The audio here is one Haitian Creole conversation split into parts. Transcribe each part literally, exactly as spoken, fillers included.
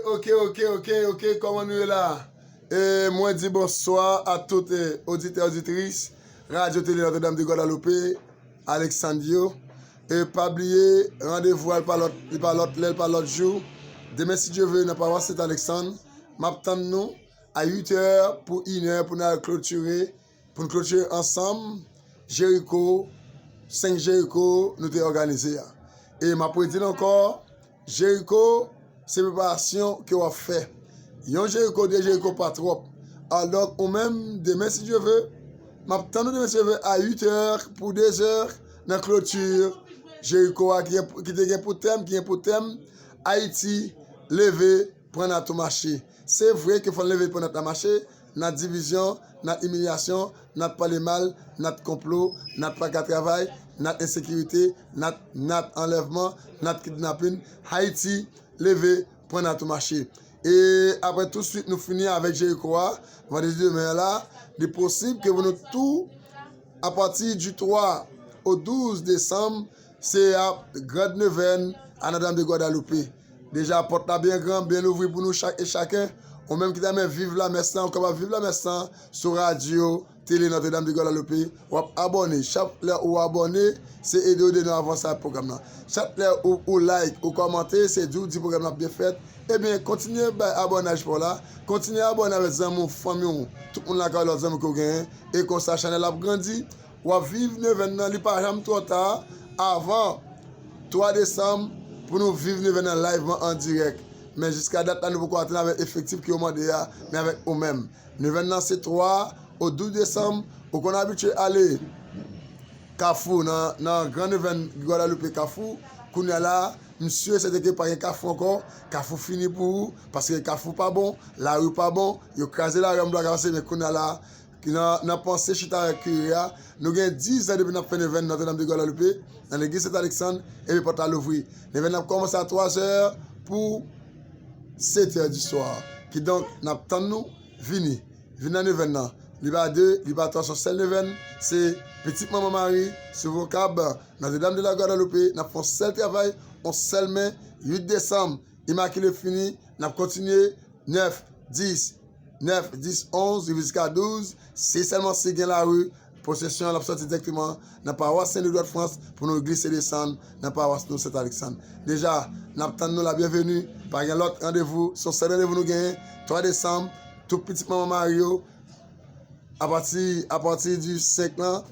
Ok, ok, ok, ok, kòman nou ye la? E mwen di bonswa a tout, e, oditè, oditris Radyo Tele Notre Dame de Guadalupe, Alexandre yo. E pa bliye, randevou a li pa lòt, li pa lòt lè, li pa lòt jou. Demen, si Dye vle, nan pawas Sent Aleksann, m ap tann nou a uit è pou inè pou n al klotire, pou n klotire ansanm Jeriko, senk Jeriko nou te òganize a. E m ap redi l ankò, Jeriko, se preparasyon ke w ap fè. Yon Jeriko, de Jeriko, pa twòp. Alò, ou menm, demen, si Dye vle, m ap tann ou demen, si Dye vle, a uit è pou de zè nan kloti Jeriko a, ki gen, ki te gen pou tèm, ki gen pou tèm, Ayiti, leve, pran nat ou mache. Se vre ke fò n leve, pran nat la mache, nat divizyon, nat imilyasyon, nat pale mal, nat konplo, nat pa ka travay, nat ensekirite, nat, nat anlèvman, nat kidnapin. Ayiti, leve, pran nat ou mache. E apre tou swit nou fini avèk Jeriko a, vandredi demen an la, li posib ke pou nou tou, apati di twa o douz desanm, se ap Grand Neuvaine a Notre-Dame de Guadalupe. Deja, pòt la byen gran, byen louvri pou nou chak e chaken. Ou menm ki ta renmen viv lamès lan, ou kapab viv lamès lan sou radyo Tele Notre Dame de Guadalupe. W ap abòne. Chak lè ou abòne, se ede w ede nou avanse ak pwogram nan. Chak lè ou, ou like, ou kòmante, se di w di pwogram nan ap byen fèt. Ebyen, kontinye bay abònaj pa w la. Kontinye abòne avèk zanmi w, fanmi w, tout moun lakay, lòt zanmi ke w genyen. E konsa, chanèl la ap grandi. W ap viv Neuvaine nan, li pa janm twò ta avan twa desanm pou nou viv Neuvaine nan liveman an dirèk. Men jiska dat la, nou poko atenn avèk efektif ke yo mande a, men avèk ou menm. Neuvaine nan se twa o douz desanm, ou konn abitye ale Kafou, nan, nan Gran Neuvaine, Guadalupe, Kafou. Kounye a la, m si e sèten ke pa gen Kafou ankò. Kafou fini pou ou, paske Kafou pa bon, lari pa bon, yo kraze lari, moun pa ka pase, men kounye a la, nan, nan panse chita avèk kire a, nou gen diz an depi n ap fè Neuvaine Notre-Dame de Guadalupe, nan legliz Sent Aleksann, epi pòt la louvri. Neuvaine ap kòmanse a twa zè pou sèt è di swa. Kidonk, n ap tann nou, vini. Vin nan Neuvaine nan. Li pa de, li pa twa, se yon sèl Neuvaine. Se Pitit Manman Mari, sou Vokab, Notre-Dame de la Guadalupe, n ap fè yon sèl travay, yon sèl men, uit desanm, Imakile fini, n ap kontinye, nèf, dis, nèf, dis, onz, rive jiska douz, se sèlman si gen lari, pwosesyon an ap sòti dirèkteman nan pawas Sen Louis Dwadfrans pou nou glise desann nan pawas nou Sent Aleksann. Deja, n ap tann nou la byenveni, pa gen lòt randevou, se yon sèl randevou nou genyen, twa desanm, tout Pitit Manman Mari yo, apati, apati di senk lan,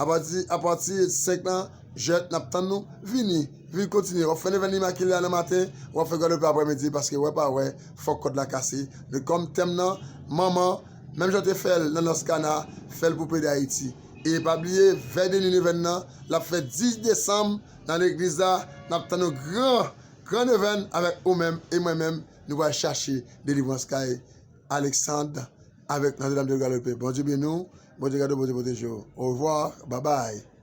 apati, apati senk lan, jwèt, n ap tann nou, vini, vin kontinye. W ap fè Neuvaine Imakile a nan maten, w ap fè Gwadloupe aprèmidi, paske wè pa wè, fòk kòd la kase. Men kòm tèm nan, manman, menm jan w te fè l nan Nòs Kana, fè l pou peyi Dayiti. E pa bliye, vèy de nwi Neuvaine nan, l ap fè dis desanm nan legliz la, n ap tann nou gran, gran Neuvaine avèk ou menm e mwen menm, nou pral chache delivrans kay Alexandre avèk Notre-Dame de Guadalupe. Bondye beni w, Bondye gade w, Bondye pwoteje w. Au revoir, bye bye.